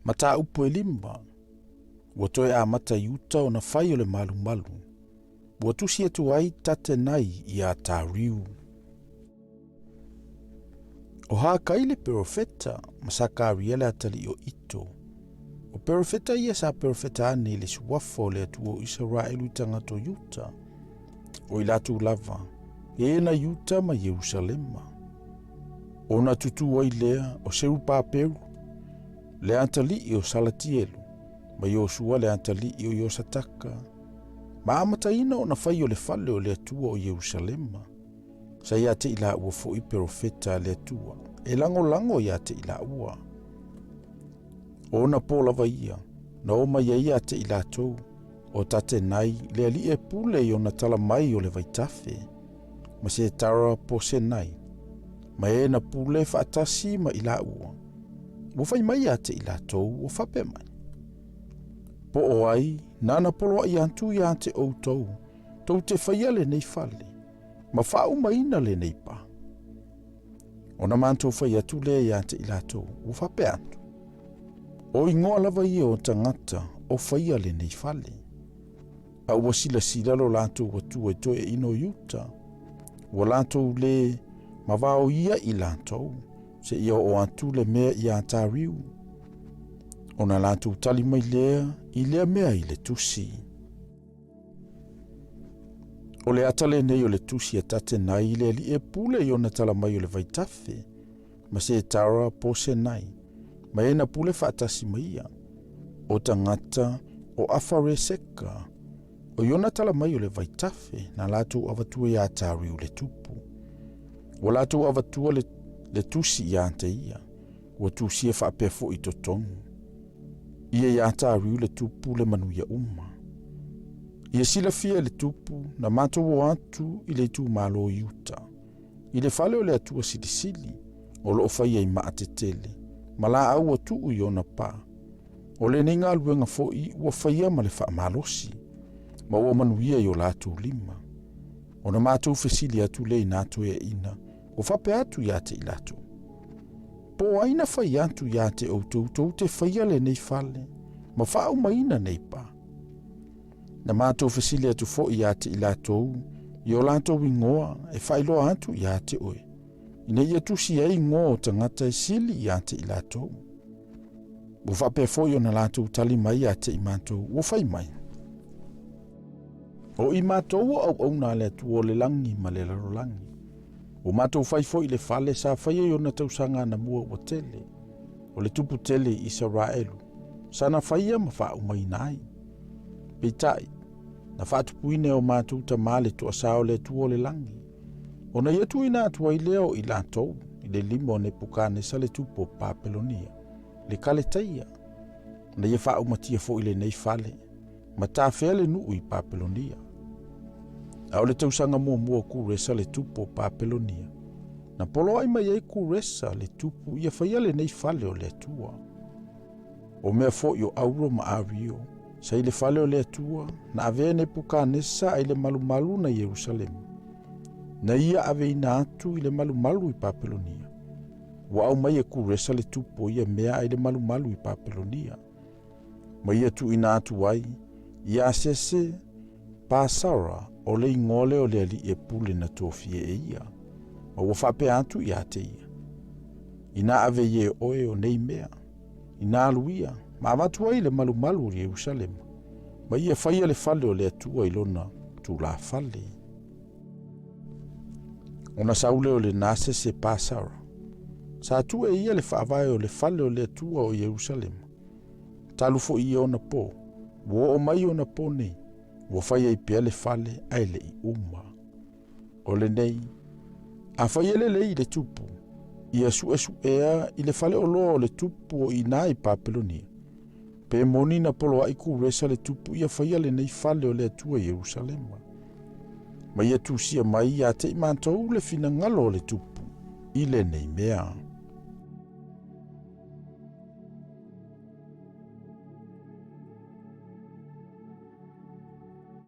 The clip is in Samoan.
Mataupu e lima, ua toe amata i uta ona fai o le malumalu, ua tusi atu ai Tatenai iā Tariu. O Hakai le perofeta ma Sakaria le atalii o Ito. O perofeta ia sa perofeta ane i le suafa o le Atua o Isaraelu i tagata o Iuta, o i latou lava, e na Iuta ma Ierusalema. Ona tutū ai lea o Serupaperu, le atalii o Salatielu, ma Iosua le atalii o Iosataka, ma amataina ona fai o le fale o le Atua o Ierusalema. Sa ia te i laua foi perofeta a le Atua, e lagolago ia te i laua. O ona pō lava ia, na o mai ai ia te i latou, o Tatenai le alii e pule i ona tala mai o le vaitafe, ma Setara Posenai, ma e na pule faatasi ma i laua. Ua fai mai ia te i latou, ua faapea mai. Po o ai, nana poloai atu ia te outou, tou te faia lenei fale, ma faaumaina lenei pā. Ona matou fai atu lea ia te i latou, ua faapea atu, O ingoa lava ia o tagata o faia lenei fale. A ua silasila lo latou Atua i toeaiina o Iuta, ua latou le mavao ia i latou, seia oo atu le mea iā Tariu. Ona latou tali mai lea i lea mea i le tusi. O le ata lenei o le tusi a Tatenai i le alii e pule i ona tala mai o le vaitafe, ma Setara Posenai, ma e na pule faatasi ma ia, o tagata o Afareseka, o i ona tala mai o le vaitafe na latou avatua iā Tariu le tupu. Ua latou avatua le, le tusi iā te ia, ua tusia faapea foi i totonu. Ia iā Tariu le tupu le manuia uma. Ia silafia e le tupu na matou o atu i le itumalo i uta, i le fale o le Atua Silisili, o loo faia i maatetele, ma laau ua tuu i ona pā. O lenei galuega foi ua faia ma le faamalosi, ma ua manuia i o latou lima. Ona matou fesili atu lea i nā toeaiina, ua faapea atu ia te i latou, Po o ai na fai atu ia te outou tou te faia lenei fale, ma faaumaina nei pā? Na matou fesili atu foi ia te i latou i o latou ingoa e faailoa atu ia te oe, ina ia tusi ai ingoa o tagata e sili ia te i latou. Ua faapea foi ona latou tali mai ia te i matou, ua fai mai. O i matou o auauna a le Atua o le lagi ma le lalolagi. Ua matou fai foi i le fale sa faia i ona tausaga anamua ua tele, o le tupu tele i Isaraelu, sa na faia ma faaumaina ai. Peitai, na faatupuina e o matou tamā le toasā o le Atua o le lagi, ona ia tuuina atu ai lea o i latou i le lima o Nepukanesa le tupu o Papelonia, le Kaletaia, na ia faaumatia foi lenei fale, ma tafea le nuu i Papelonia. A o le tausaga muamua o Kuresa le tupu o Papelonia, na poloai mai ai Kuresa le tupu ia faia lenei fale o le Atua. O mea foi o auro ma ario, sa i le fale o le Atua, na avea e Nepukanesa ai le malumalu na Ierusalema, na ia aveina atu i le malumalu i Papelonia. Ua aumai e Kuresa le tupu o ia mea ai le malumalu i Papelonia, ma ia tuuina atu ai iā Sese Pasara o le igoa lea o le alii e pule na tofia e ia, ma ua faapea atu ia te ia, Inā ave ia e oe o nei mea, inā alu ia, ma avatu ai le malumalu o Ierusalema, ma ia faia le fale o le Atua i lona tulafale. Ona sau lea o le Nasese Pasara, sa tuu e ia le faavae o le fale o le Atua o Ierusalema. Talu foi ia ona pō, ua oo mai ona pō nei, ua fai ai pea le fale ae le i uma. O lenei, afai e lelei i le tupu, ia suesuea i le faleoloa o le tupu o i ina i Papelonia, pe moni na poloai Kuresa le tupu ia faia lenei fale o le Atua i Ierusalema. Ma ia tusia mai ia te i matou le finagalo o le tupu i lenei mea.